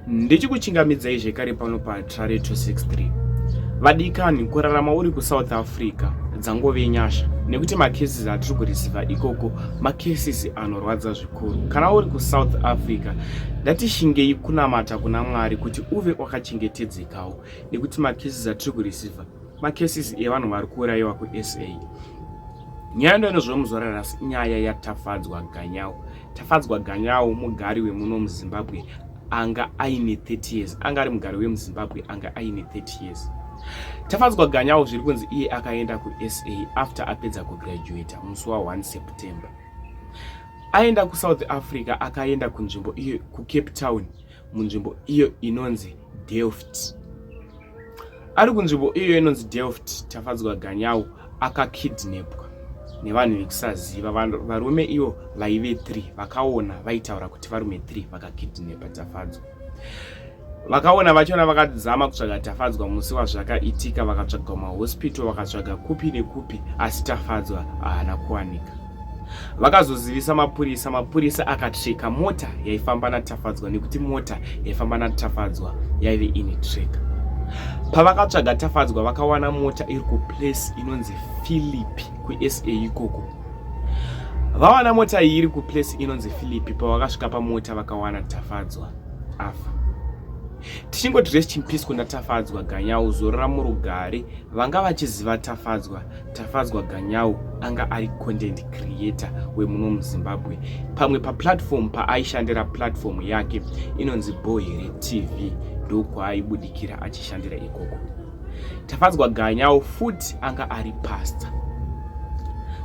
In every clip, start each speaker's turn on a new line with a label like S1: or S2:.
S1: Ndichikuchingamidzai zvekare pano paTrare 263. Vadikani, kurarama uri kuSouth Africa dzangove nyasha nekuti macases atiri kureceiva ikoko macases anorwadza zvikuru. Kana uri kuSouth Africa, ndatishingei kunamata kuna Mwari kuti uve wakachengetedzekawo nekuti macases atiri kureceiva macases evanhu vari kuurayiwa kuSA. Nyaya ndo inozve muzuva ranhasi inyaya yaTafadzwa Ganyawo. Tafadzwa Ganyawo mugari wemuno muZimbabwe anga aine 30 years, anga ari mugari wemuZimbabwe anga aine 30 years. Tafadzwa Ganyawo zviri kunzi iye akaenda kuSA after apedza kugraduata musi wa1 September. Aenda kuSouth Africa, akaenda kunzvimbo iyo kuCape Town, munzvimbo iyo inonzi Delft. Ari kunzvimbo iyo inonzi Delft, Tafadzwa Ganyawo akakidnapwa nevanhu vekusaziva. Varume ivo vaive 3 vakaona vaitaura kuti varume 3 vakakidnapa Tafadzwa. Vakaona vachona vakazama kutsvaga Tafadzwa musi wazvakaitika, vakatsvaga mahospital, vakatsvaga kupi nekupi, asi Tafadzwa haana kuwanika. Vakazozivisa mapurisa, mapurisa akatreka mota yaifamba naTafadzwa nekuti mota yaifamba naTafadzwa yaive ine tracker. Pavakatsvaga Tafadzwa vakawana mota iri kuplace inonzi Philippi kuSA ikoko. Vawana mota iyi iri kuplace inonzi Philippi, pavakasvika pamota vakawana Tafadzwa afa. Tichingoti rest in peace kuna Tafadzwa Ganyawo, zorora murugare. Vanga vachiziva Tafadzwa, Tafadzwa Ganyawo anga ari content creator wemuno muZimbabwe. Pamwe paplatform paaishandira, platform yake inonzi Bohere TV, ndokwaaibudikira achishandira ikoko. Tafadzwa Ganyawo futi anga ari pastor.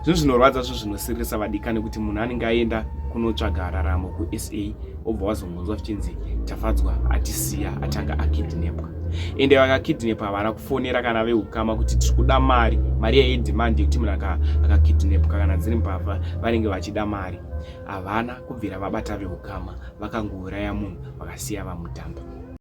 S1: Zvinhu zvinorwadza, zvinhu zvinosiririsa vadikani, kuti munhu anenge aenda kunotsvaga raramo kuSA obva wazongonzwa zvichinzi Tafadzwa atisiya, atanga akidnapwa. Ende vakakidnapa havana kufonera kana veukama kuti tiri kuda mari. Mari yaidemand yekuti munhu akakidnapwa kana dziri mbavha vanenge vachida mari. Havana kubvira vabata veukama, vakangouraya munhu vakasiya vamutamba.